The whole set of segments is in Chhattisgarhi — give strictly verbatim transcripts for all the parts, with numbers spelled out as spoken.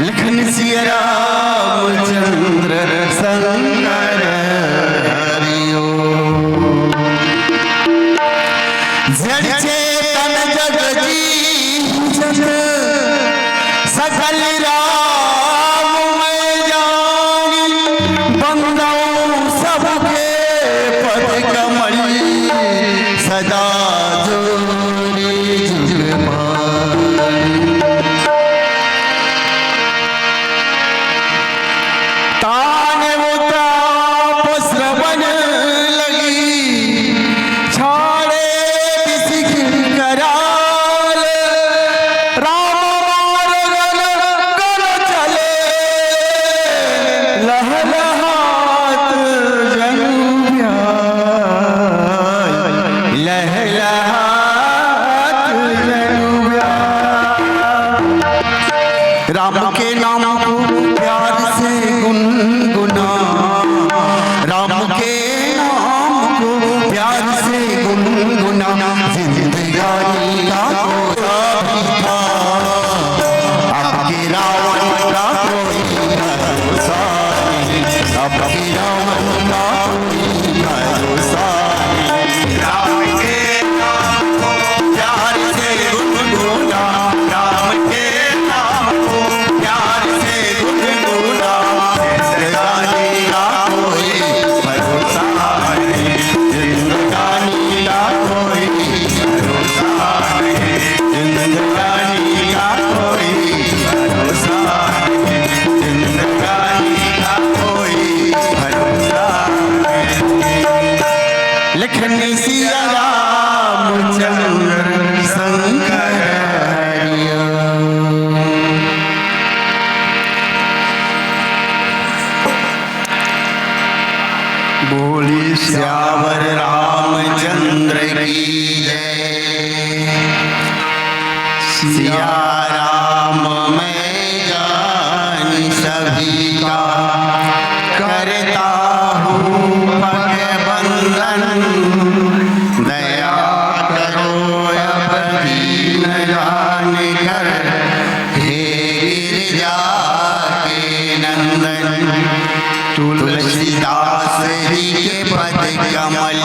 लखन सिया रामचंद्र शंकर हरि ओम। जड़ चेतन जग जीव जग सकल राम मैं जानी, बंदौ सबके पद कमल सदा जोरी जुग पानी। ताने वो ताप श्रवण लगी, छाड़े बिसिख कराल। राम मार्ग गल गल चले, लहलहात जनु ब्याल, लहलहात जनु ब्याल। राम के नाम को प्यार से गुनगुना, राम के नाम को प्यार से गुनगुना। जिंदगानी का कोई था, अब के रावण का कोई भरोसा नहीं, अब के रावण का कोई भरोसा नहीं। राम के नाम को प्यार से गुनगुना, राम के नाम को प्यार से गुनगुना। जिंदगानी का कोई भरोसा नहीं, जिंदगानी का कोई भरोसा नहीं, जिंदगानी का कोई भरोसा नहीं, जिंदगानी का कोई भरोसा नहीं। लखन सिया रामचंद्र शंकर हरिओम। बोली सियावर रामचंद्र की जय। सिया राम मैं जान सभी का, करता हूँ पग बंदन। दया करो अब दीन जान कर, हे गिरिजा के नंदन। तुलसीदास जी के पद कमल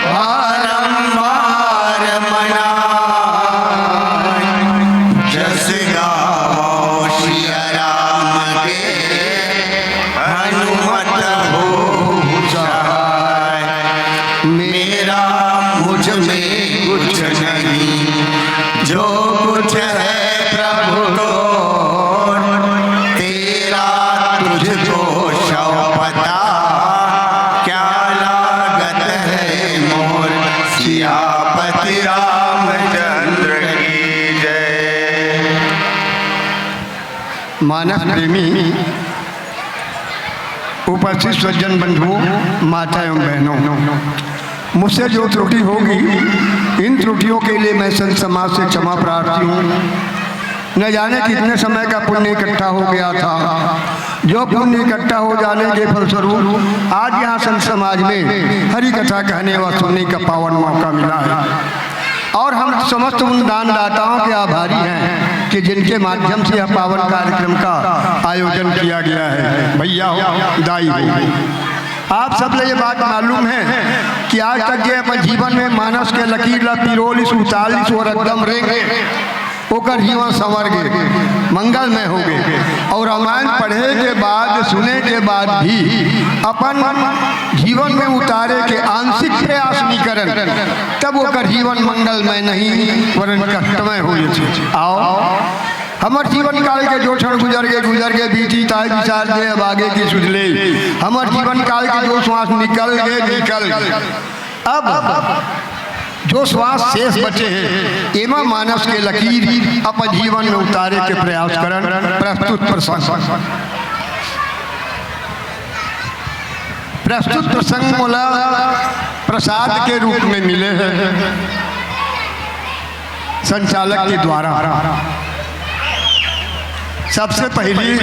बारंबार मनाए, जस गावो सिया राम के हनुमत हो सहाय। मेरा मुझ में कुछ नहीं, जो कुछ है प्रभु तो तेरा, तुझको सौंपता क्या लागत है मोर। सियापति रामचंद्र की जय। मानस प्रेमी उपस्थित सज्जन बंधुओं, माता एवं बहनों, मुझसे जो त्रुटि होगी, इन त्रुटियों के लिए मैं संत समाज से क्षमा प्रार्थी हूँ। न जाने कितने समय का पुण्य इकट्ठा हो गया था। जो पुण्य इकट्ठा हो जाने के फलस्वरूप आज यहाँ संत समाज में हरि कथा कहने व सुनने का पावन मौका मिला है। और हम समस्त उन दानदाताओं के आभारी हैं कि जिनके माध्यम से यह पावन कार्यक्रम का आयोजन किया गया है। भैया हो, दाई हो, आप सब ले ये बात मालूम है कि आज तक जे अपन जीवन में मानस के लकीर ला पिरोलिस, उतारलिस और एकदम रेंगे, ओकर जीवन संवर गे, मंगलमय हो गे। और रामायण पढ़े के बाद, सुने के बाद भी अपन जीवन में उतारे के आंशिक प्रयास नहीं करन, तब ओकर जीवन मंगलमय नहीं, वरन कष्टमय हो जाथे। आओ, हमर जीवन काल के जो क्षण गुजर गे, गुजर गे, बीती ताय विचार दे, अब आगे की सुध ले। हमर जीवन काल के जो श्वास निकल गे, निकल गे। अब जो श्वास शेष बचे हे, एमा मानस के लकीर अपन जीवन में उतारे के प्रयास करन। प्रस्तुत प्रसंग, प्रस्तुत प्रसंग मोला प्रसाद के रूप में मिले हे संचालक के द्वारा। सबसे पहली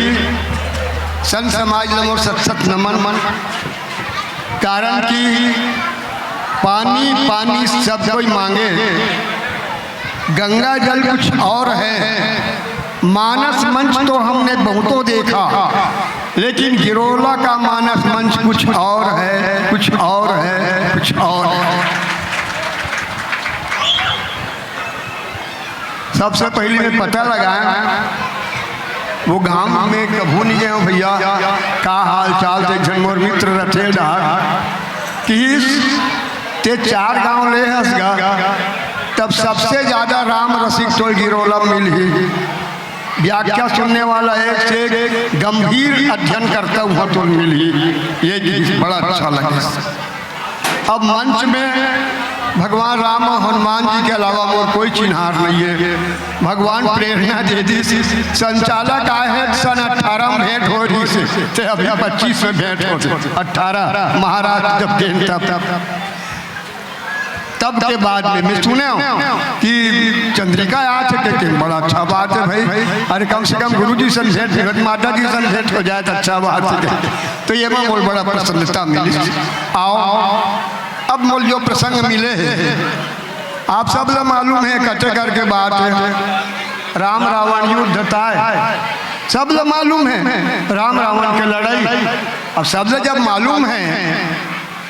संत समाज ल मोर शत शत नमन, कारण कि पानी पानी सब कोई मांगे, गंगा जल कुछ और है। मानस मंच तो हमने बहुतों देखा, लेकिन गिरोला का मानस मंच कुछ और है, कुछ और है, कुछ और है। सबसे पहले मैं पता लगाया, वो गांव में कभू नहीं गए हो भैया, का हाल चाल? तो एक झन मोर मित्र रथे डहार, कि ते चार गांव ले हस गा, तब सबसे ज्यादा राम रसिक तोल गिरोला मिलही। व्याख्या सुनने वाला एक से एक गंभीर अध्ययन करता हुआ तोल मिलही। ये चीज बड़ा अच्छा लगे। अब मंच में भगवान राम और हनुमान जी के अलावा और कोई चिन्हार नहीं है। भगवान प्रेरणा दे दी, संचालक आए हैं सन अठारह में भेंट हो रही से, ते अभी पच्चीस में भेंट हो रही, अठारह महाराज जब गेंद तब, तब तब के बाद में मैं सुने हूँ कि चंद्रिका आज के, के बड़ा अच्छा बात है भाई। अरे, कम से कम गुरु जी सन भेंट, माता जी सन भेंट हो जाए तो अच्छा बात है। तो ये में मोर बड़ा प्रसन्नता मिली। आओ, अब मोर जो प्रसंग मिले है, आप सब ला मालूम है, कच्चे घर के बात है, राम रावण युद्ध था है, सब ला मालूम है, राम रावण के लड़ाई। अब सब ला जब मालूम है,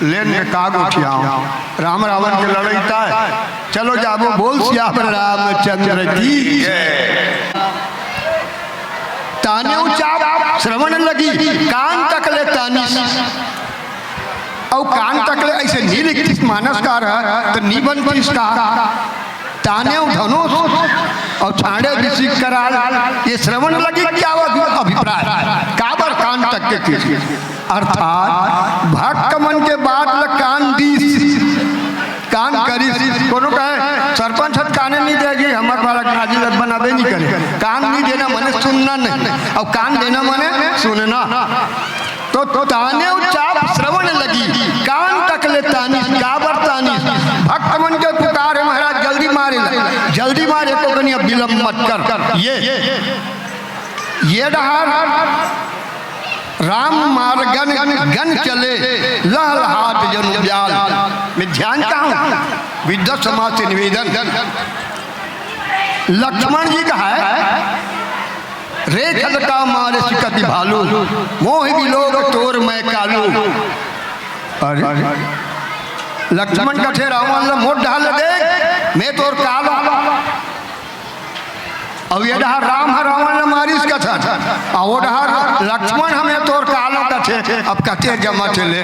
लेन में का गोठियाओ, राम रावण के लड़ाई था है। चलो जाबो, बोल सियावर रामचंद्र की जय। तानेव चाप श्रवण लगी, कान तक ले तानिस। अउ कान तक ले ऐसे नी लिखतिस मानसकार ह, त नी बनतिस का। तानेव धनुष अउ छाड़े ऋषि कराल, ये श्रवण लगी क्या अभिप्राय? काबर कान तक के किस? अर्थात भक्त मन के बात ल कान दीस, कान करिस। कोनो कहे, "सरपंच हत काने नहीं देगी, हमर बालक नाजी लत बनाबे नहीं करे।" कान नहीं देना माने सुनना नहीं, अउ कान देना माने सुनना। तो तानेव चाप श्रवण लगी, कान तक ले तानिस, काबर तानिस? भक्त मन के पुकार है महाराज, जल्दी मारे ला, जल्दी मारे, तो कनी अब विलंब मत कर। ये, ये डहार राम मार्गन गन चले, लहलहात जनु ब्याल। मैं ध्यान का हूँ, विद्वत समाज से निवेदन। लक्ष्मण जी कहा है, "रेख लता मारिस कति भालू, मोहि बिलोक तोर मैं कालू।" अरे, लक्ष्मण कथे रावण ल, "मोर डहार ल देख, मैं तोर कालू।" अब ये डहार राम ह रावण ल मारिस कथन, अउ वो डहार लक्ष्मण ह मैं तोर कालू कथे। अब कथे जमा चले,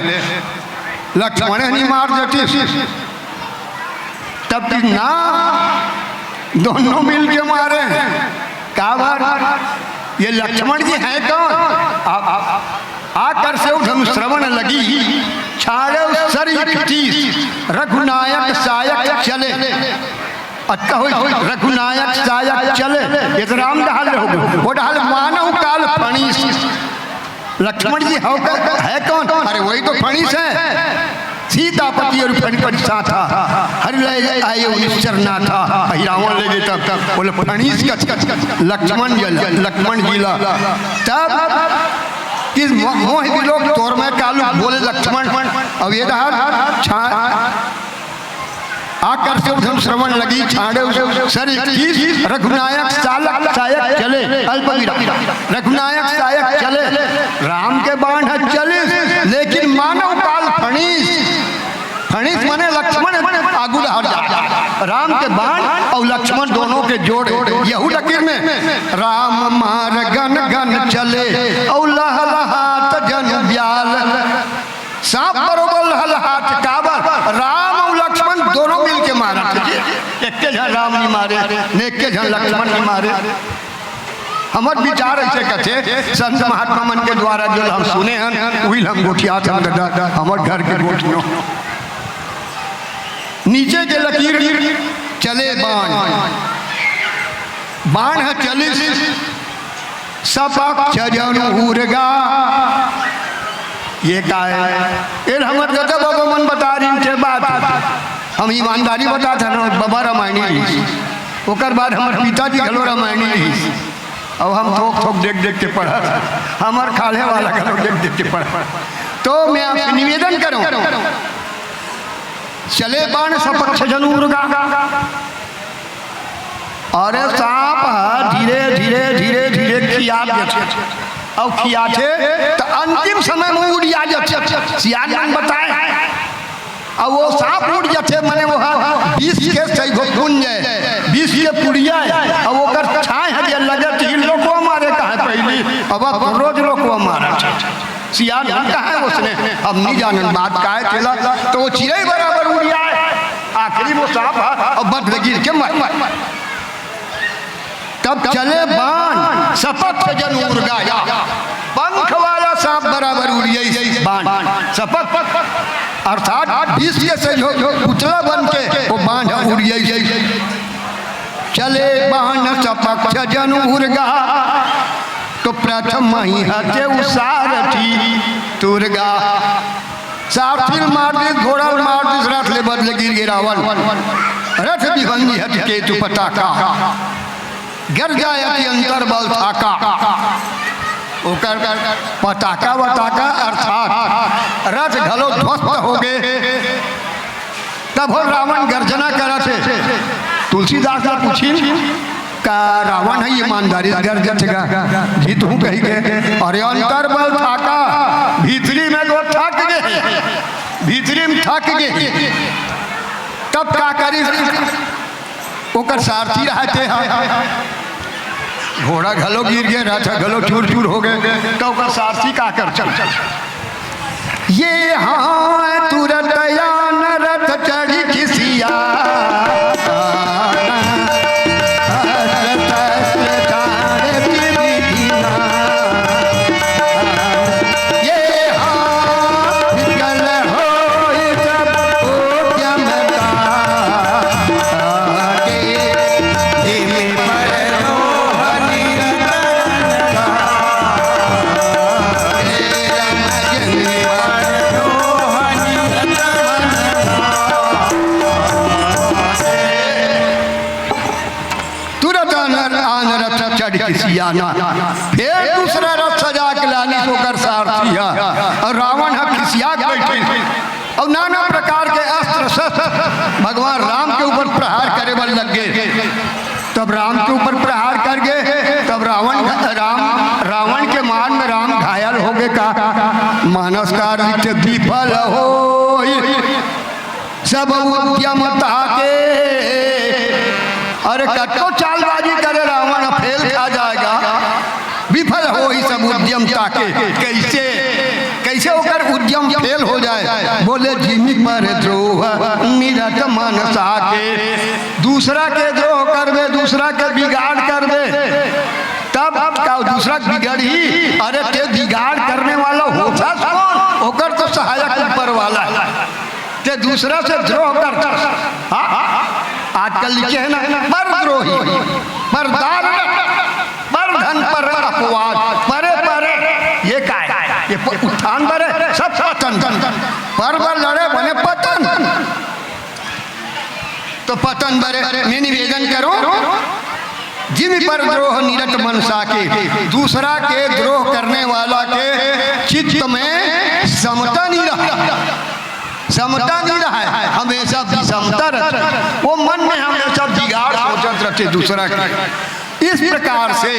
लक्ष्मण ही मार देतिस। तब कि ना, दोनों मिल के मारे। काबर? ये लक्ष्मण जी हैं कौन? आ, आ, आकर्षेव धनुष श्रवण लगी, छाड़ेव सर इकतीस, रघुनायक सायक चले। अतः होई, रघुनायक सायक चले, ये तो राम डहार ले हो गए। वो डहार मानव काल फणीस। लक्ष्मण जी हो क-, है कौन? अरे, वही तो फणीस है। सीतापति अउ फणीपति साथा, हरि लय आए उनिस चरनाथा। अहि रावण ले गए तब, तब बोले, "फणीस का लक्ष्मण जी ला, लक्ष्मण जी ला।" तब कि मो-, मोहि बिलोक तोर मैं कालू, बोले लक्ष्मण। अब ये डहार छा-, आकर्षेव धनुष श्रवण लगी, छाड़ेव सर इकतीस, रघुनायक सालक सायक चले, अल्प विराम, रघुनायक सायक चले। राम के बाण ह चलिस, लेकिन मानव काल फणीस। फणीस माने लक्ष्मण आगू डहार जा, राम के बाण अउ लक्ष्मण दोनों के जोड़े। यहू लकीर में राम मार गन गन चले, अउ लहलहात जन ब्याल। सांप बरोबर लहलहात, काबर? राम अउ लक्ष्मण दोनों मिल के मारत हे। एक्के झन राम नहीं मारे, न एक्के झन लक्ष्मण नहीं मारे। हमर विचार ऐसे कथे, संत महात्मा मन के द्वारा जो हम सुने हन, उही ल हम गोठियात हन ददा, हमर घर के गोठियों। नीचे के लकीर चले बाण, बाण ह चलिस, सपक्ष जनु उरगा। ये का है? एल हमर ददा बाबा मन बता रहिन के बात। हम ईमानदारी बताथन, बबा रामायणी रहिस। ओकर बाद हमर पिताजी घलो रामायणी रहिस। अब हम थोक थोक देख देख के पढ़त, हमर खाल्हे वाला घलो देख देख के पढ़त। तो मैं आपसे निवेदन करूं, चले बाण सपक्ष जनु उरगा। अरे सांप ह धीरे धीरे धीरे धीरे खियात जाथे, अउ खियाथे त अंतिम समय म उड़िया जाथे। सियान मन बताए, अउ वो सांप उड़ जाथे, मने वो ह विष के सैगो पुंज ए, विष के पुड़िया ए, अउ ओकर छांय ह जे लगे त लोकवा मारे कहे पहिली, अब रोज लोकवा मारत हे। सियान मन कहे उसने, हम नहीं जानन बात का हे तेला, त वो चिरई बराबर उड़िया ए, आखिरी वो सांप ह, अउ बद ले गिर के मर। तब चले बाण सपक्ष जन उर्गाया, पंख वाला सांप बराबर उड़ियइस बाण सपक्ष, अर्थात विष के सैगो पुतला बन के वो बाण ह उड़ियइस। चले बाण सपक्ष जन उर्गा, तो प्रथम ही हते उ सारथी तुर्गा। सारथी ल मार दिस, घोड़ा ल मार दिस, रथ ले बद ले गिर गे रावण। रथ विभंगी हति केतु पताका, गर्जा अति अंतर बल थाका। ओकर पताका वताका अर्थात रथ घलो ध्वस्त हो गे। तब हो रावण गर्जना करत हे। तुलसीदास ला पूछिन, का रावण ह ईमानदारी से गर्जत हे का? जीतहूं कहिके। अरे अंतर बल थाका, भीतरी में वो थक गे, भीतरी में थक गे। तब का करिस? ओकर सारथी रहते ह, घोड़ा घलो गिर गे, रथ घलो चूर चूर हो गे, त ओकर सारथी का कर? चल, चल। ये हाँ तुरत यान रथ चढ़ि खिसिया, ये हाथ कल होई सब उद्यम ताके। जिम पर मोहनी रतन ताके। जिम पर मोहनी रतन ताके। तुरत आन, आन रथ चढ़ि खिसियाना। फेर दूसरा रथ सजा के लानिस ओकर सारथी ह। अउ रावण ह खिसिया के बइठिस। अउ नाना प्रकार के अस्त्र शस्त्र भगवान राम के ऊपर प्रहार करे बर लग गे। तब राम के ऊपर प्रहार कर गे, तब रावण, राम, रावण के मार में राम घायल हो गे का? मानस कार्य विफल होई। सब उद्यम ताके। अरे कतको चालबाजी करे रावण, फेल खा जाय गा, विफल होई सब उद्यम ताके। कइसे, कइसे ओकर उद्यम फेल हो जाय? बोले जिमि पर द्रोह निरत मन साके। दूसरा के द्रोह करबे, दूसरा के बिगाड़ करबे, तब का दूसरा बिगड़ही? अरे ते बिगाड़ करने वाला होथस कोन? ओकर तो सहायक ऊपर वाला हे। ते दूसरा से द्रोह करथस। हाँ? आजकल लिखे हे ना, परद्रोही, परदार, परधन पर अपवाद, परे परे, ये काय? ये प-, उत्थान बरे, सब पतन। पर बर लड़े बने पतन। तो पतन बरे, मैं निवेदन करूं, जिमि पर द्रोह निरत मन साके, दूसरा के द्रोह करने वाला के चित्त में समता नहीं रहा, समता नहीं रहा हे, हमेशा विषमता रहता हे। वो मन में हमेशा बिगाड़ सोचत रहते दूसरा के। इस प्रकार से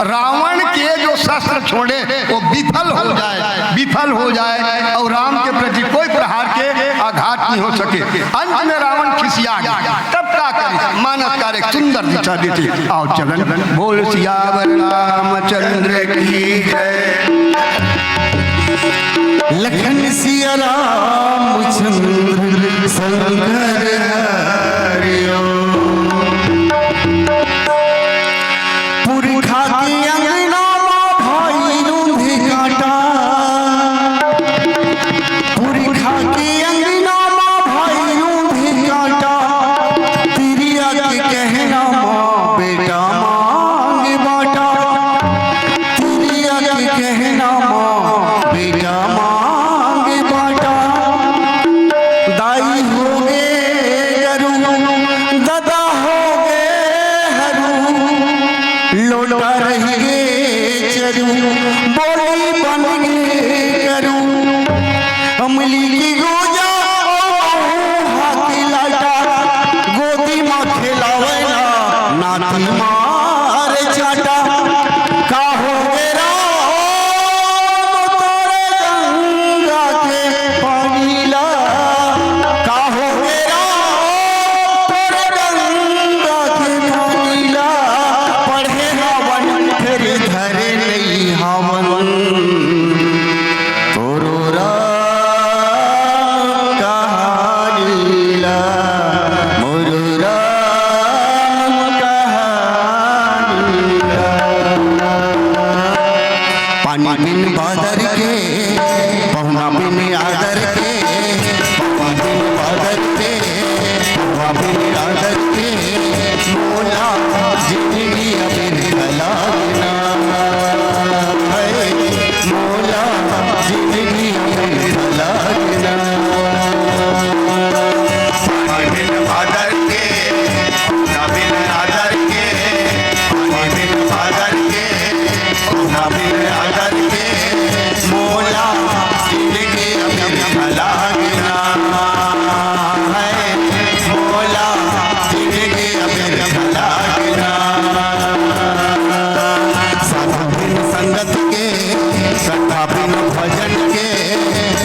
रावण के जो शस्त्र छोड़े, वो विफल हो जाय, विफल हो जाय अउ राम के प्रति कोई प्रहार के आघात नहीं हो सके। अंत में रावण खिसिया गया। तब का करी? मानस कार्य सुंदर दिशा देती। आओ चलन, बोल सियावर रामचंद्र की जय। लखन सिया रामचंद्र शंकर हरिओ। पुरखा के अंगना मा भाई रूंधे कांटा, पुरखा के अंगना मा भाई रूंधे कांटा, तिरिया के कहना मा बेटा मांग बाटा, तिरिया के कहना मा बेटा मांग बाटा, दाई होगे गरु मार चाटा, का होगे राम तोरे गंगा के पानी ला? का होगे राम तोरे गंगा के पानी ला? पढ़े हवन फेर धरे नइ हवन। तोरो राम कहानी ला, मोरो राम कहानी ला। पानी बिन बादर के, पहुना बिन आदर के, पानी बिन बादर के, पहुना बिन आदर के, मोला जिंदगी अबेर लागना है। मोला जिंदगी में भला ना। पानी बिन बादर के, पहुना बिन आदर के, पानी बिन बादर के, पहुना बिन आदर के, मोला जिंदगी में भला ना है। मोला जिंदगी में भला ना। साधु बिन संगत के, कथा बिन भजन के,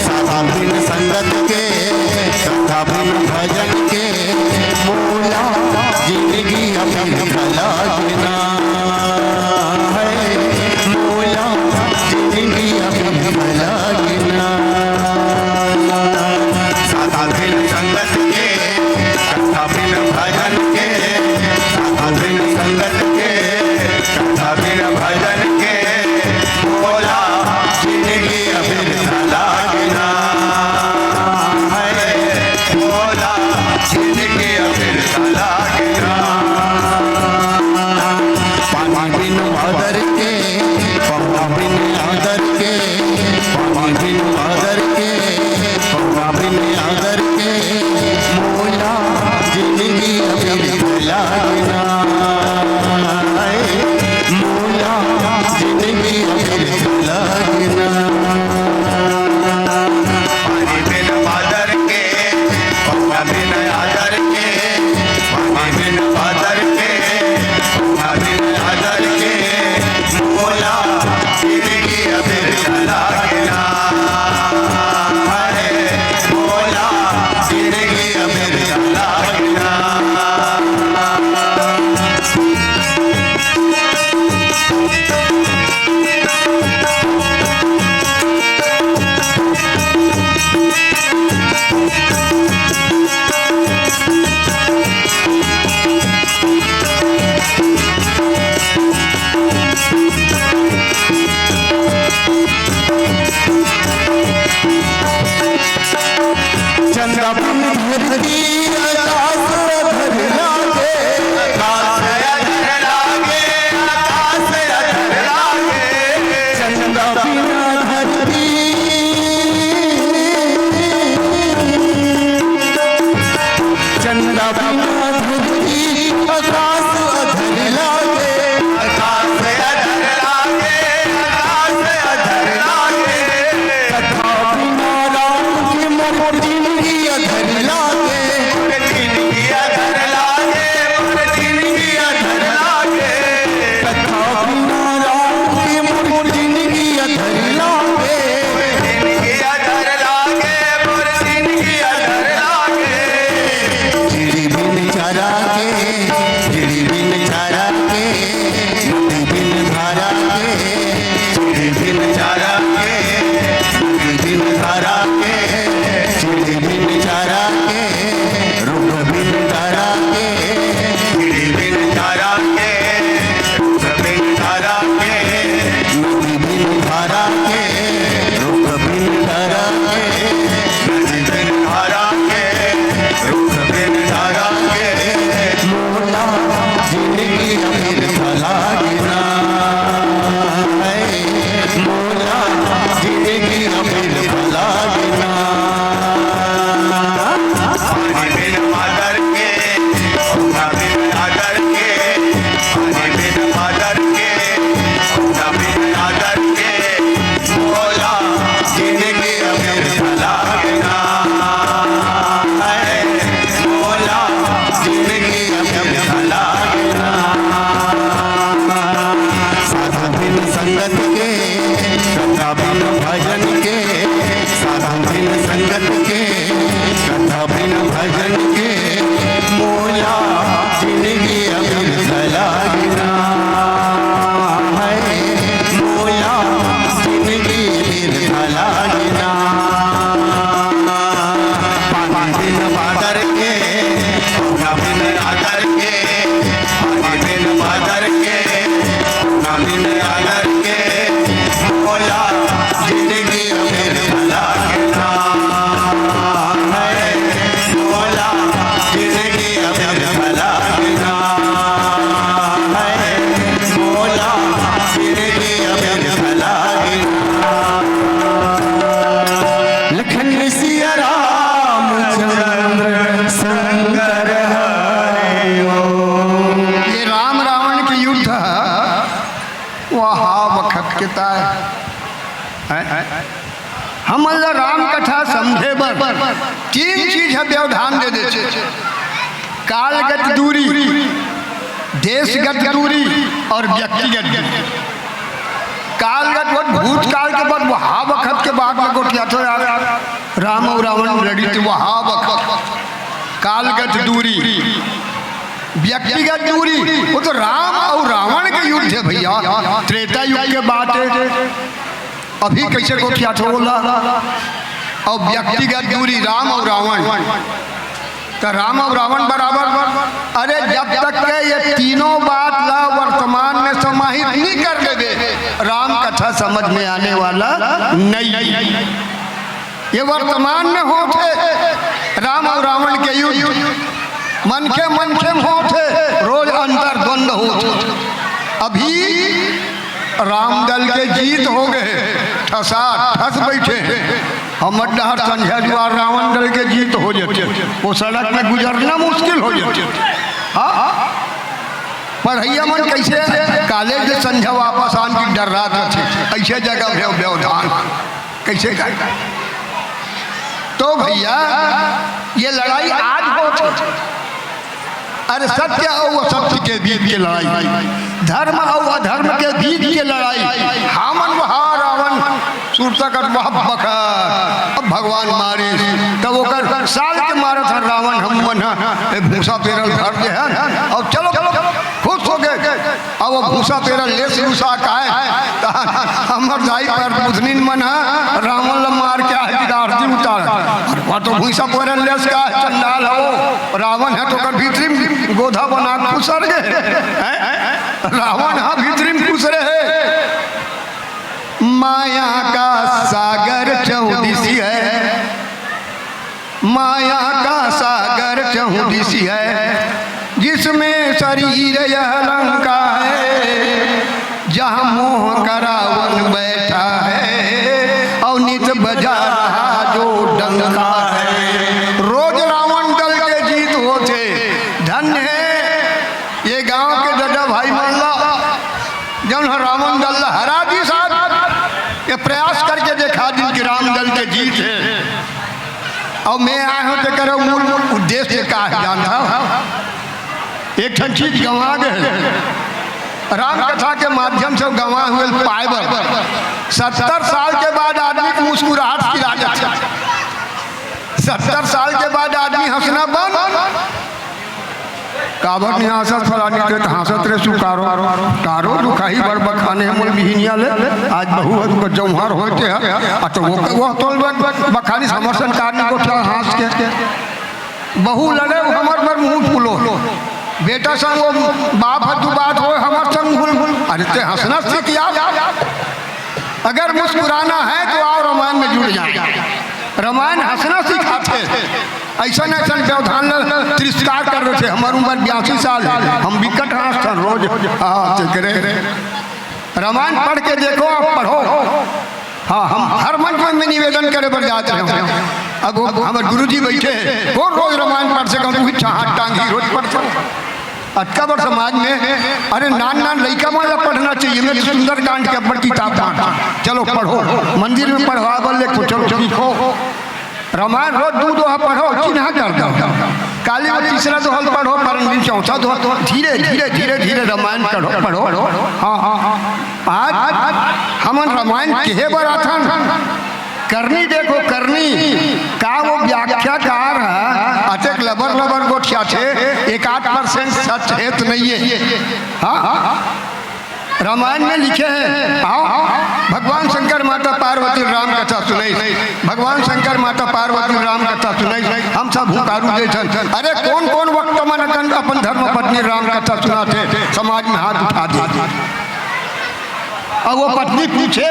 साधु बिन संगत के, कथा बिन भजन के, मोला जिंदगी अबेर लागना है। मोला जिंदगी अबेर लागना। साधु बिन संगत के, कथा बिन भजन के, साधु बिन संगत के, कथा बिन भजन के, मोला जिंदगी अबेर लागना है। मोला जिंदगी अबेर लागना। पानी बिन बादर के, पहुना बिन आदर के, पानी बिन बादर के, पहुना बिन आदर के, मोला जिंदगी अबेर लागना। मोला जिंदगी अबेर लागना। पानी बिन बादर के, पहुना बिन आदर के, पानी बिन बादर के, पहुना बिन आदर के, मोला जिंदगी अबेर लागना। अरे मोला जिंदगी अबेर लागना। चंदा बिन धरती आकाश अधर लागे, आकाश अधर लागे, आकाश अधर लागे। चंदा बिना धरती, चंदा बिना धरती आकाश अधर लागे, आकाश अधर लागे, आकाश अधर लागे। कथा बिना राम के मोर जिंदगी अधर लागे, मोर जिंदगी अधर लागे, मोर जिंदगी अधर लागे। कथा बिना राम के मोर जिंदगी अधर लागे, जिंदगी अधर लागे, मोर जिंदगी अधर लागे। चिड़ी बिन चरा के, चिड़ी बिन चरा के, नदी बिन धारा के, चिड़ी बिन चरा के, नदी बिन धारा के, चिड़ी बिन चरा के, रुख बिन धारा के, चिड़ी बिन चरा के, रुख बिन धारा के, नदी बिन धारा के, रुख बिन धारा के, नदी बिन धारा के, रुख बिन धारा के, मोला के, पानी बिन बादर के, ना बिन आदर के, बोला जिंदगी फिर भला के नाम है, बोला जिंदगी फिर भला के नाम है, बोला जिंदगी फिर भला के नाम। लखन सिया रामचंद्र शंकर हरि ओम। ये राम रावण के युद्ध ह, वहा वखत के ताय। हैं? हमन ला राम कथा समझे बर तीन चीज ह व्यवधान दे देथे। कालगत दूरी, देशगत दूरी और व्यक्तिगत दूरी। कालगत, वो भूतकाल के बात, वहा वखत के बात में गोठियाथे यार। राम अउ रावण लड़िस वहा वखत। कालगत दूरी, व्यक्तिगत दूरी, वो तो राम अउ रावण के युद्ध हे भइया, त्रेता युग के बात हे। अभी कइसे गोठियाथे ओला? अउ व्यक्तिगत दूरी, राम अउ रावण, त राम अउ रावण बराबर। अरे, जब तक के ये तीनों बात ला वर्तमान में समाहित नइ कर लेबे, राम कथा समझ में आने वाला नइ। ये वर्तमान में होथे राम अउ रावण के युद्ध, मनखे मनखे में होथे, रोज अंतर्द्वंद होथे। अभी राम दल के जीत हो गे, ठसा ठस बइठे हे। हमर डहर संझा जुआर रावण दल के जीत हो जथे, वो सड़क में गुजरना मुश्किल हो जथे। हाँ, पढ़इया मन कइसे कॉलेज ले संझा वापस आन के डर्रात रथे, अइसे जगह हे व्यवधान। कइसे का? तो भइया, ये लड़ाई आज होथे। अरे, सत्य अउ असत्य के बीच के लड़ाई, धर्म अउ अधर्म के बीच के लड़ाई। हमन वहा रावण सुरता कस वहा बखत, अब भगवान मारिस, तब ओकर साल के मारत हन रावण, हमन ह, ए भूसा पेरल भर दे हन, अउ चलो, चलो, खुश हो गे। अब वो भूसा पेरल लेस लुसा के आय, त हमर दाई पर बुधनिन मन ह रावण ल मार के आय, बिगाड़ दी उतार। अरे, वहा तो भूसा पेरल लेस के आय, चंडाल हो। रावण ह तो ओकर भीतरी में गोधा बना के खुसर गे। हैं? रावण ह भीतरी में खुसरे हे। माया का सागर चहुदिस है, माया का सागर चहुदिस है, जिसमें शरीर यह लंका है, जहाँ मोह का रावण बैठा है, और नित बजा रहा जो डंका है। रोज रावण दल के जीत होथे। धन्य हे ये गांव के ददा भाई मन ला, जउन ह रावण दल ला हरा दिस। ये प्रयास करके देखा दिन कि राम दल के जीत हे। अउ मैं आय हंव तेकर मूल उद्देश्य का हे जानथव? एक ठन चीज गंवा गे हे। राम कथा के माध्यम से गंवा हुए पाए बर। सत्तर साल के बाद आदमी के मुस्कुराहट सिरा जाथे। सत्तर साल के बाद आदमी हंसना बंद। काबर नइ हंसस फलानी के? त हंसत रहे सुकारो। कारो दुखाही बड़ बखाने मोर बिहिनिया ले। आज बहू हर ओकर जौहर होय के ह। आ त वो, वो तोल बखानी हमर संग कारनी गोठिया हंस के। बहू लड़े, वो हमर बर मुंह फूलो। बेटा संग वो बाप ह दुबात होय, हमर संग मुंह फूल। अरे ते हंसना सीख यार। अगर मुस्कुराना है तो आओ रामायण में जुड़ जाए। रामायण हंसना सिखाथे। अइसन अइसन व्यवधान ल तिरस्कार कर देथे। हमर उमर बयासी साल हे, हम बिकट हंसथन रोज। हाँ, तेकरे रामायण पढ़ के देखो, आप पढ़ो। हाँ, हम हर मंच में मैं निवेदन करे बर जात रहे हंव। अब वो हमर गुरुजी बइठे हे, कोन रोज रामायण पढ़ सकत हे? उही चाहत टांगी रोज पढ़थन। अतका बड़ समाज में, अरे, नान नान लइका मन ला पढ़ना चाहिए। मैं सुंदरकांड के अब्बड़ किताब बांट, चलो पढ़ो, मंदिर में पढ़वा बर लेखो, चलो सीखो। रामायण रोज दू दोहा पढ़ो, चिन्हा कर दो। काली वो तीसरा दोहा ल पढ़ो, परन दिन चौथा दोहा, धीरे, धीरे, धीरे, धीरे रामायण पढ़ो, पढ़ो। हाँ, हाँ, हाँ। आज हमन रामायण केहे बर आथन, करनी देखो, करनी। का वो व्याख्याकार ह अतेक लबर लबर गोठियाथे, एक आध percent सच हे त नइये। हाँ, हाँ। रामायण में लिखे हे, आओ, भगवान शंकर माता पार्वती राम कथा सुनइस, भगवान शंकर माता पार्वती राम कथा सुनइस, हम सब हुंकारू जइसन। अरे, कोन कोन वक्त मन अकन अपन धर्म पत्नी राम कथा सुनाथे, समाज में हाथ उठा दे। अउ वो पत्नी पूछे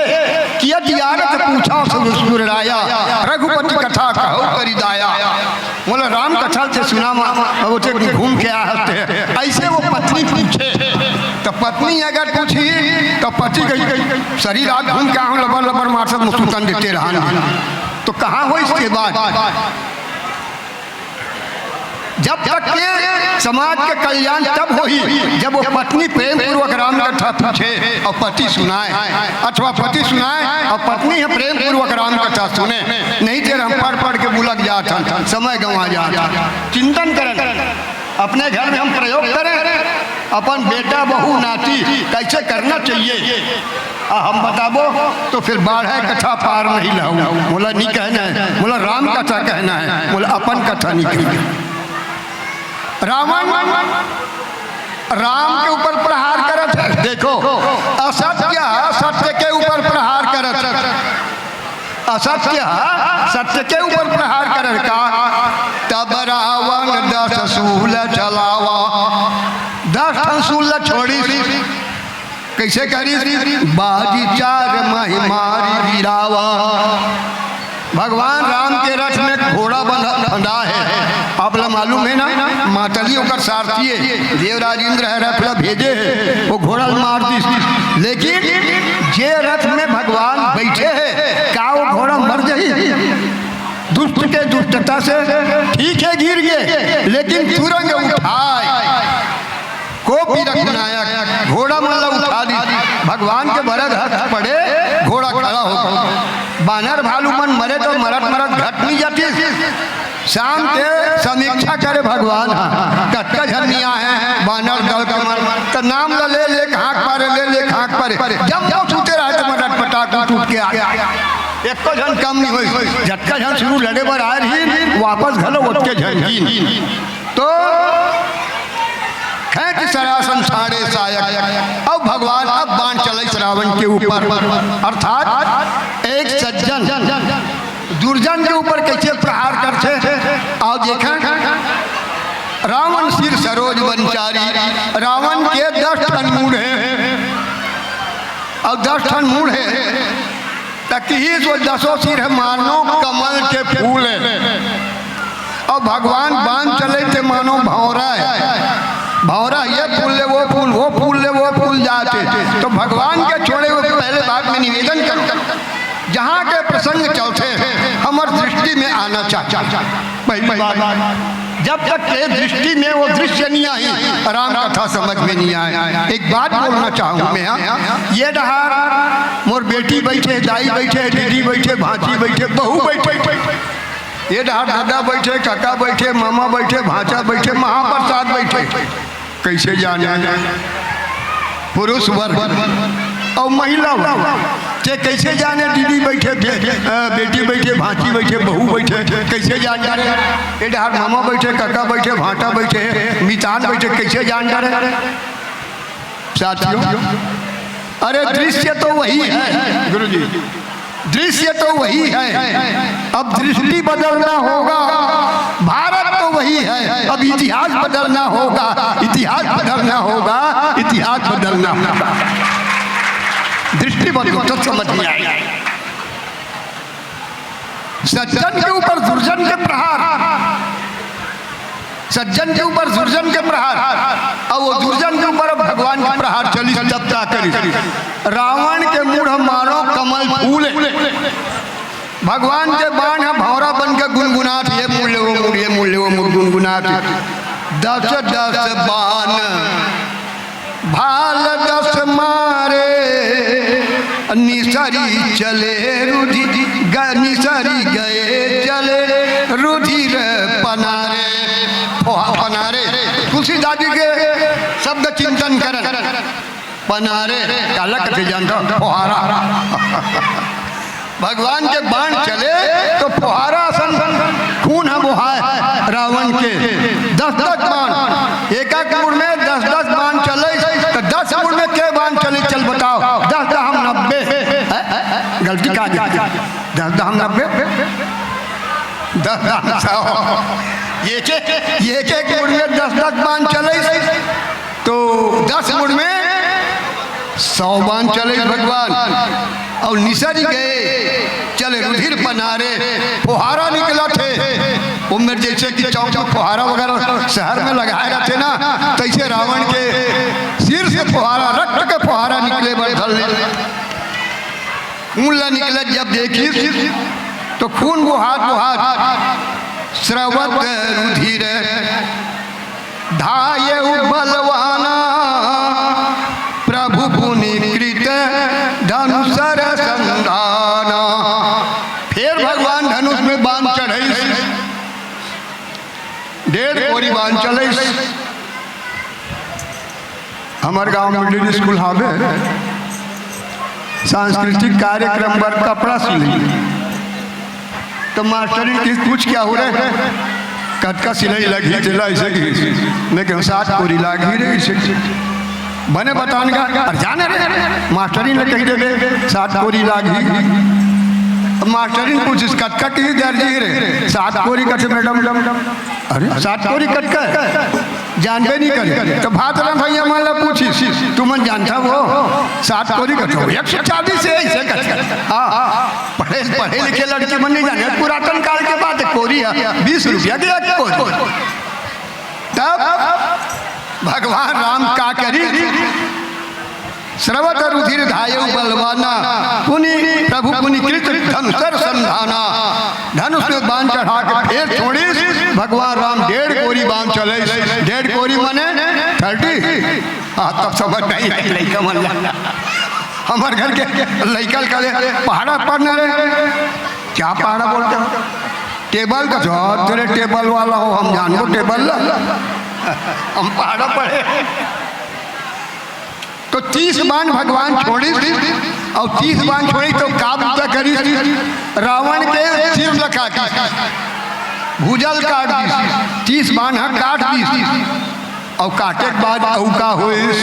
कि यदि आरत पूछा सुर राया, रघुपति कथा कहु करि दाया। मोला राम कथा ते सुना मा, अउ ओते घूम के आ हते। अइसे वो पत्नी पूछे, त पत्नी अगर पूछही, त पति कही, "शरीर आज घूम के आहूं, लबर लबर मारत मुसुकन देते रहन।" तो कहाँ होइस ये बात? जब तक के समाज के कल्याण तब होही, जब वो पत्नी प्रेम पूर्वक राम कथा पूछे अउ पति सुनाए, अथवा पति सुनाए अउ पत्नी ह प्रेम पूर्वक राम कथा सुने। नहीं तेर हम पढ़ पढ़ के बुलक जात हन, समय गंवा जात हन। चिंतन करन, अपने घर में हम प्रयोग करें, अपन बेटा, बहू, नाती कइसे करना चाहिए, अउ हम बताबो तो फिर बाढ़े कथा पार नहीं लाऊ। मोला नहीं कहना हे, मोला राम कथा कहना हे, मोला अपन कथा नहीं कहना। रावण राम के ऊपर प्रहार करत हे। देखो, असत्य सत्य के ऊपर प्रहार करत हे, असत्य सत्य के ऊपर प्रहार करत हे। का तब रावण दस सूल चलावा, दस ठन सूल छोड़िस। कइसे करिस? बाजी चार महि मारि गिरावा। भगवान राम के रथ में घोड़ा बंधा, बंधा हे। आप ला मालूम हे ना, मातली ओकर सारथी हे। देवराज इंद्र ह रथ ला भेजे हे, वो घोड़ा ला मार दिस। लेकिन जे रथ में भगवान बइठे हे, का वो घोड़ा मर जाही? दुष्ट के दुष्टता से ठीक हे गिर गे, लेकिन तुरंत उठाए। कोपी रघुनायक घोड़ा मन ला उठा ली। भगवान के वरद हस्त पड़े, घोड़ा खड़ा हो गे। बानर भालू मन मरे तो मरत मरत घट नहीं जातिस। शाम के समीक्षा करे भगवान ह, कतका झन नहीं आए हे बानर दल के मन, त नाम ला ले ले हाँक पारे, ले ले हाँक पारे। जब वो सुते रहे त मरत पटाक टूट के आ गे। एको झन कम नहीं होइस। जतका झन शुरू लड़े बर आए रहिन, वापस घलो ओतके झन गिन। तो खेंचि सरासन छाड़े सायक। अब भगवान अब बाण चलइस रावण के ऊपर, अर्थात एक सज्जन दुर्जन के ऊपर कइसे प्रहार करथे। अउ देखा, रावण सिर सरोज बन चारि, रावण के दस ठन मूड़ हे, अउ दस ठन मूड़ हे। त किहिस वो दसों सिर हे मानो कमल के फूल हे। अउ भगवान बाण चले ते मानो भौंरा हे। भौंरा ये फूल ले वो फूल, वो फूल ले वो फूल जाथे। तो भगवान के छोड़े हुए पहले बात में निवेदन करूं, जहां के प्रसंग चलथे, हमर दृष्टि में आना चाहिए। पहली बात, जब तक के दृष्टि में वो दृश्य नहीं आही, राम कथा समझ में नहीं आए। एक बात बोलना चाहूँ मैं, हाँ, ये डहार मोर बेटी बैठे, दाई बैठे, दीदी बैठे, भांची बैठे, बहू बैठे, ये डहार दादा बैठे, काका बैठे, मामा बैठे, भांचा बैठे, महाप्रसाद बैठे, कइसे जाने? पुरुष वर्ग अउ महिला वर्ग, ते कइसे जाने दीदी बैठे, बे-, अ, बेटी बैठे, भांची बैठे, बहू बैठे, कइसे जाने? ए डहार मामा बैठे, काका बैठे, भांटा बैठे, मितान बैठे, कइसे जाने? साथियों, अरे दृश्य तो वही है गुरुजी, दृश्य तो वही है, अब दृष्टि बदलना होगा। भारत तो वही है, अब इतिहास बदलना होगा, इतिहास बदलना होगा, इतिहास बदलना होगा। दृष्टि बदलो तो समझ में आएगा। सज्जन के ऊपर दुर्जन के प्रहार, सज्जन के ऊपर दुर्जन के प्रहार, अउ वो दुर्जन के ऊपर अब भगवान के प्रहार चलिस, तब का करिस? रावण के मूड़ मानो कमल फूल हे। भगवान के बाण ह भौंरा बन के गुनगुनात, ये मूड़ ले वो मूड़, ये मूड़ ले वो मूड़ गुनगुनात। दस दस बाण भाल दस मारे, निसरि चले रुधि-, ग-, निसरि गए चले रुधिर पनारे। फोहा-, पनारे, तुलसीदास जी के शब्द चिंतन करन। पनारे, काला कथे जानता, फोहारा। भगवान के बाण चले तो फोहारा असन खून ह बोहाय रावण के। दस दस बाण, एक एक मूड़ में दस दस बाण चले, तो दस मूड़ में के बाण चले, चल दस दाम नब्बे, दस दाम सौ। एक एक, एक एक मुड़ में दस दस बाण चले, तो दस मुड़ में सौ बाण चले भगवान। अउ निसरि गए, चले रुधिर पनारे, फुहारा निकलथे। ओमेर जइसे कि चौक में फुहारा वगैरह शहर में लगाए रहिथे ना, तइसे रावण के सिर से फुहारा, रक्त के फुहारा निकले बर धर ले। खून ला निकलत जब देखिस, तो खून बोहात बोहात स्रवत रुधिर धायउ बलवाना, प्रभु पुनि कृत धनुसर संधाना। फेर भगवान धनुष में बाण चढ़इस, डेढ़ कोरी बाण चलइस। हमर गांव मिडिल स्कूल हावे, सांस्कृतिक कार्यक्रम बर कपड़ा सिलई। त मास्टरिन कहिस, "पूछ क्या हो रे, कतका सिलई लगही तेला?" अइसे कहिस। मैं कहेंव, "सात कोरी लागही रे," अइसे कहिस। बने बतान गा, अरे जाने रे, मास्टरिन ल कहि देबे, "सात कोरी लागही।" अब मास्टरिन पूछिस, "कतका कही दर्जी रे?" "सात कोरी कथे मैडम।" अरे, सात कोरी कतका हे? जानबे नइ करे। त भात रांधइया मन ला पूछिस, "तुमन जानथव वो?" "सात कोरी कथे, एक सौ चालीस हे," अइसे कथे। हाँ, पढ़े, पढ़े लिखे लड़की मन नइ जाने, पुरातन काल के बात हे, कोरी हे, बीस रुपया के एक कोरी। तब भगवान राम का करिस, स्रवत रुधिर धायउ बलवाना, पुनि प्रभु पुनि कृत धनुसर संधाना। धनुष में बाण चढ़ा के फेर छोड़िस, भगवान राम डेढ़ कोरी बाण चलइस। डेढ़ कोरी माने थर्टी। हाँ, तब समझ में आइस लइका मन ला। हमर घर के लइका ल कहे, "पहाड़ा पढ़ना रे।" "क्या पहाड़ा बोलते हो?" "टेबल का।" "जो तेरे टेबल वाला हो, हम जानबो टेबल ला, हम पहाड़ा पढ़े।" तो तीस बाण भगवान छोड़िस, अउ तीस बाण छोड़िस त का बूता करिस? रावण के सिर ल काटिस, भुजा ल काट दिस, तीस बाण ह काट दिस। अउ काटे के बाद अउ का होइस?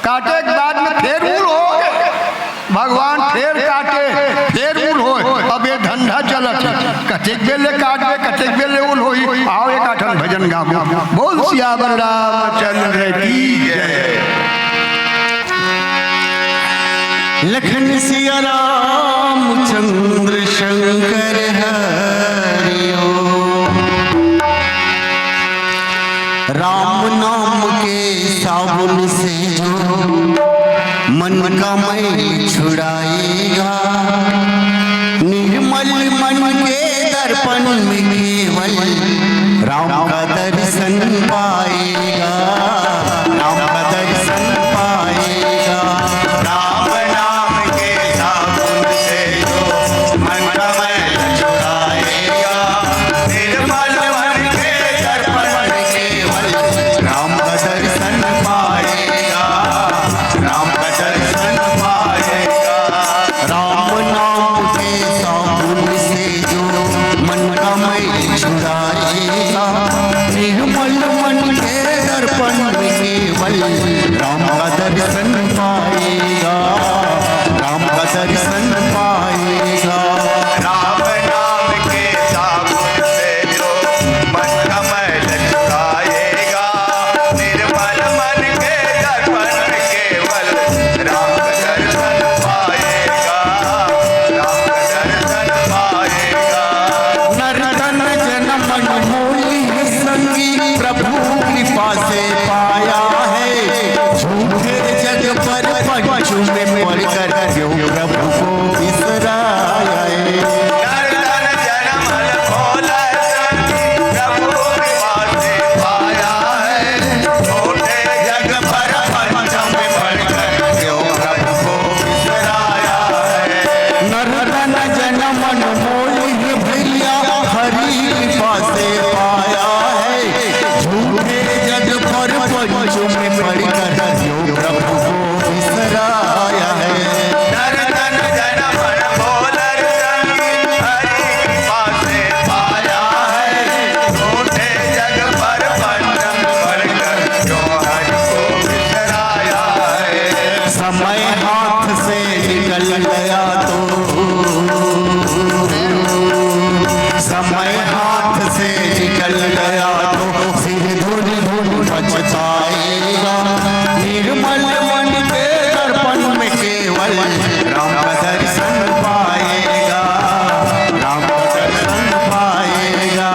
काटे के बाद में फेर उल हो गे। भगवान फेर काटे, फेर उल होय। अब ये धंधा चलत हे, कतेक बेर ले काटबे, कतेक बेर ले उल होही। आओ, एक आठन भजन गाबो। बोल सियावर रामचंद्र की जय। लखन सिया रामचंद्र शंकर हरि ओम। राम नाम के साबुन से जो मन का मैल छुड़ाएगा, निर्मल मन के दर्पण में केवल राम का दर्शन पाएगा, राम का दर्शन पाएगा। राम नाम के साबुन से जो मन का मैल छुड़ाएगा, निर्मल मन के दर्पण में केवल राम का दर्शन पाएगा, राम का दर्शन पाएगा। राम नाम के साबुन से जो मन का मैल छुड़ाएगा, निर्मल मन के दर्पण में केवल राम का दर्शन पाएगा, राम का दर्शन पाएगा। राम नाम के साबुन से जो मन का मैल छुड़ाएगा, निर्मल मन के दर्पण में केवल राम का दर्शन पाएगा, राम का दर्शन पाएगा। नर तन जन मन मोहि संगी प्रभु कृपा से पाया है, झूठे जग पाएगा। निर्मल मन के दर्पण में केवल राम का दर्शन पाएगा, राम का दर्शन पाएगा।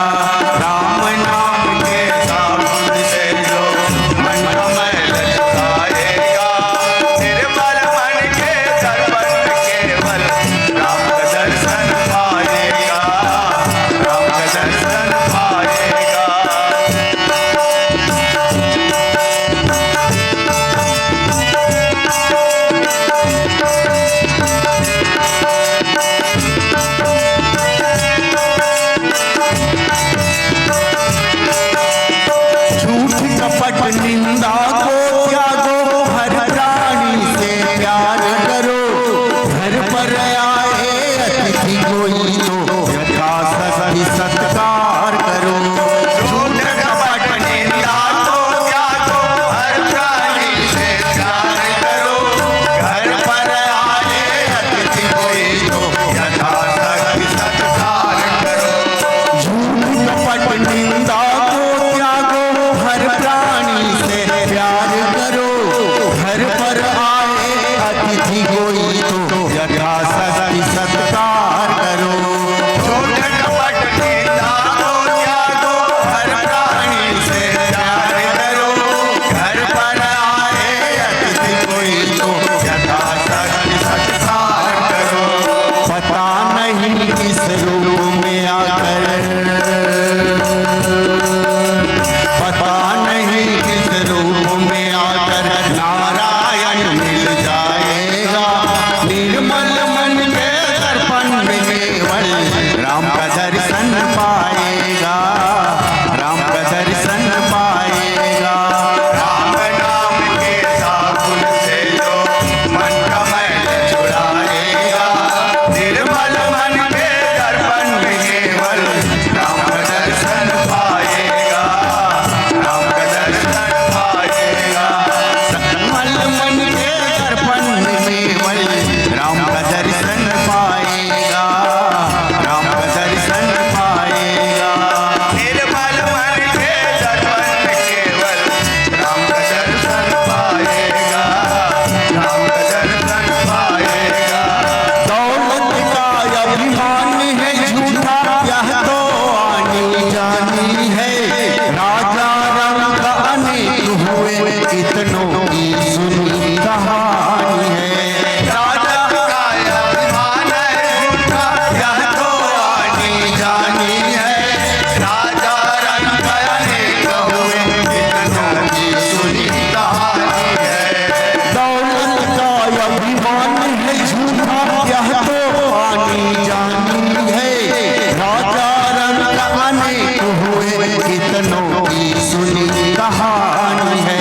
राम नाम के साबुन से जो मन का मैल छुड़ाएगा, निर्मल मन के दर्पण में केवल राम का दर्शन पाएगा, राम का दर्शन पाएगा। झूठ कपट निंदा को त्यागो, हर प्राणी से प्यार करो। घर पर आए अतिथि कोई तो यथाशक्ति सत्कार करो। झूठ कपट निंदा को त्यागो, हर प्राणी से प्यार करो। घर पर आए अतिथि कोई तो यथाशक्ति सत्कार करो। झूठ कपट निंदा को त्यागो, हर प्राणी से प्यार करो। घर पर आए अतिथि कोई तो यथाशक्ति सत्कार करो। झूठ कपट निंदा को त्यागो, हर प्राणी से प्यार करो। घर पर आए अतिथि कोई तो यथाशक्ति सत्कार करो। पता नहीं किस रूप में आकर, पता नहीं किस रूप में आकर नारायण मिल जाएगा। निर्मल मन के दर्पण में केवल राम का दर्शन पाएगा, राम का दर्शन पाएगा। राम नाम के साबुन से जो मन का मैल छुड़ाएगा, निर्मल मन के दर्पण में केवल राम का दर्शन पाएगा, राम का दर्शन पाएगा। निर्मल मन के दर्पण में केवल राम का दर्शन पाएगा, राम का दर्शन पाएगा। निर्मल मन के दर्पण में केवल राम का दर्शन पाएगा, राम का दर्शन पाएगा। दौलत का अभिमान है झूठा, यह तो आनी जानी है। राजा रंक अनेक हुए, कितनों की सुनी कहानी है। राजा का अभिमान है झूठा, यह तो आनी जानी है। राजा रंक अनेक हुए, कितनों की सुनी कहानी है। दौलत का अभिमान है झूठा, यह तो आनी जानी है। राजा रंक अनेक हुए, कितनों की सुनी कहानी है।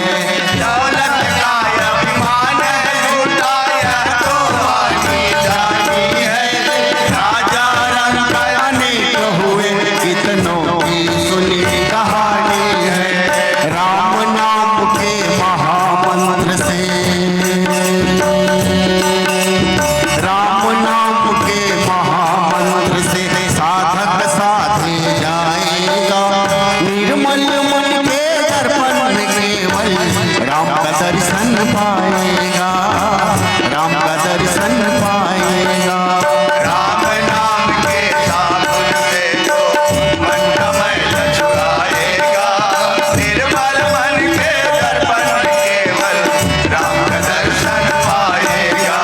दौलत का अभिमान है झूठा, यह तो आनी जानी है। राजा रंक अनेक हुए, कितनों की सुनी कहानी है। राम नाम के महामंत्र से, राम नाम के महामंत्र से साधक साधे जाएगा। निर्मल मन के दर्पण में केवल राम का दर्शन पाएगा, राम का दर्शन पाएगा। राम नाम के साबुन से जो मन का मैल छुड़ाएगा, निर्मल मन के दर्पण में केवल राम का दर्शन पाएगा,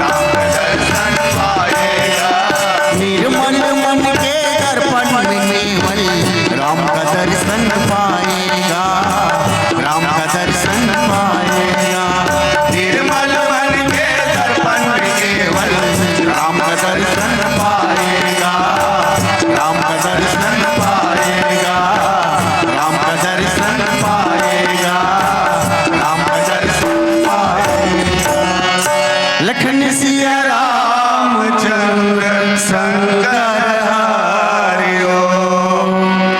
राम का दर्शन पाएगा। निर्मल मन के दर्पण में केवल राम का दर्शन पाएगा, राम का दर्शन पाएगा। निर्मल मन के दर्पण में केवल राम का दर्शन पाएगा, राम का दर्शन पाएगा, राम का दर्शन पाएगा, राम का दर्शन पाएगा। लखन सिया रामचंद्र शंकर हरि ओम।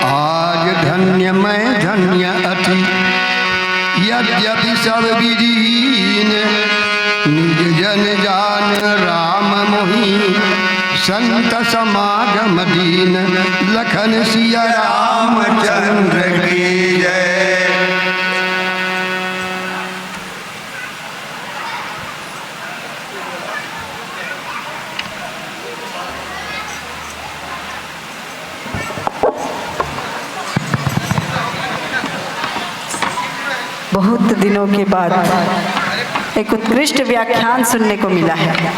आज धन्य मैं धन्य अति, यद्यपि सब विधि हीन, निज जन जान राम मोहि संत समागम दीन। लखन सिया रामचंद्र की जय। बहुत दिनों के बाद एक उत्कृष्ट व्याख्यान सुनने को मिला है।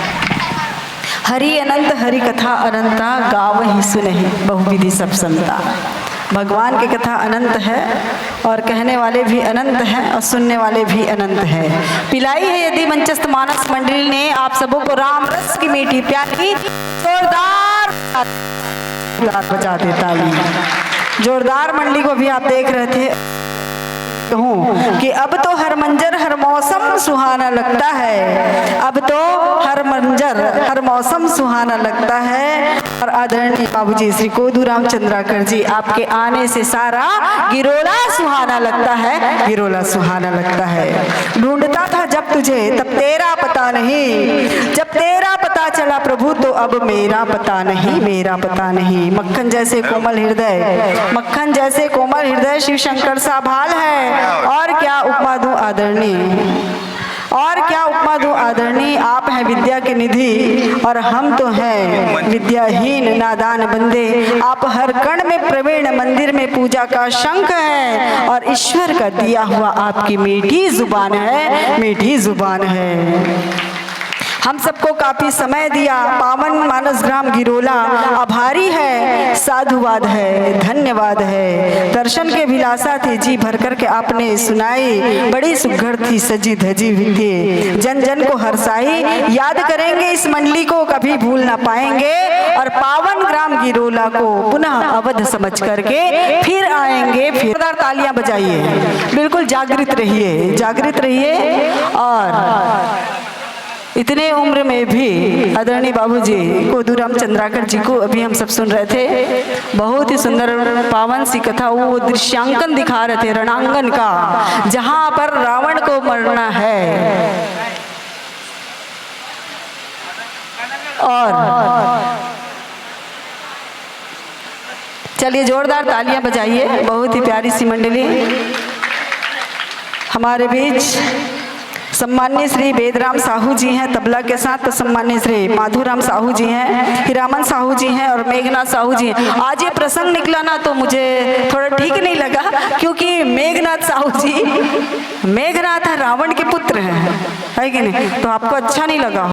हरि अनंत हरि कथा अनंता, गावहि सुनहि बहुविधि सब संता। भगवान की कथा अनंत है और कहने वाले भी अनंत हैं और सुनने वाले भी अनंत हैं। पिलाई है यदि मंचस्थ मानस मंडली ने आप सबों को राम रस की मीठी प्याली, जोरदार, जोरदार बजा दे ताली। जोरदार मंडली को भी आप देख रहे थे। कहूँ कि अब तो हर मंजर हर मौसम सुहाना लगता है, अब तो हर मंजर हर मौसम सुहाना लगता है। और आदरणीय बाबूजी श्री कोदूराम चंद्राकर जी, आपके आने से सारा गिरोला सुहाना लगता है, गिरोला सुहाना लगता है। ढूंढता था जब तुझे तब तेरा पता नहीं, जब तेरा पता चला प्रभु तो अब मेरा पता नहीं, मेरा पता नहीं। मक्खन जैसे कोमल हृदय, मक्खन जैसे कोमल हृदय शिव शंकर सा भाल है। और क्या उपमा दूं आदरणीय, और क्या उपमा दूं आदरणीय, आप हैं विद्या के निधि और हम तो हैं विद्याहीन नादान बंदे। आप हर कण में प्रवीण, मंदिर में पूजा का शंख है और ईश्वर का दिया हुआ आपकी मीठी जुबान है, मीठी जुबान है। हम सबको काफी समय दिया। पावन मानस ग्राम गिरोला आभारी है, साधुवाद है, धन्यवाद है। दर्शन की अभिलाषा थी, जी भर करके आपने सुनाई। बड़ी सुघड़ थी, सजी धजी हुई थी, जन जन को हर्षाई। याद करेंगे इस मंडली को, कभी भूल ना पाएंगे। और पावन ग्राम गिरोला को पुनः अवध समझ करके फिर आएंगे। फिर जोरदार तालियां बजाइए, बिल्कुल जागृत रहिए, जागृत रहिए। और इतने उम्र में भी आदरणीय बाबूजी कोदूराम चंद्राकर जी को अभी हम सब सुन रहे थे। बहुत ही सुंदर पावन सी कथा, वो दृश्यांकन दिखा रहे थे रणांगन का, जहां पर रावण को मरना है। और चलिए, जोरदार तालियां बजाइए। बहुत ही प्यारी सी मंडली हमारे बीच। सम्माननीय श्री वेदराम साहू जी हैं तबला के साथ, तो सम्माननीय श्री माधुराम साहू जी हैं, हीरामन साहू जी हैं और मेघनाथ साहू जी हैं। आज ये प्रसंग निकला ना, तो मुझे थोड़ा ठीक नहीं लगा, क्योंकि मेघनाथ साहू जी, मेघनाथ है, रावण के पुत्र हैं, है कि नहीं? तो आपको अच्छा नहीं लगा।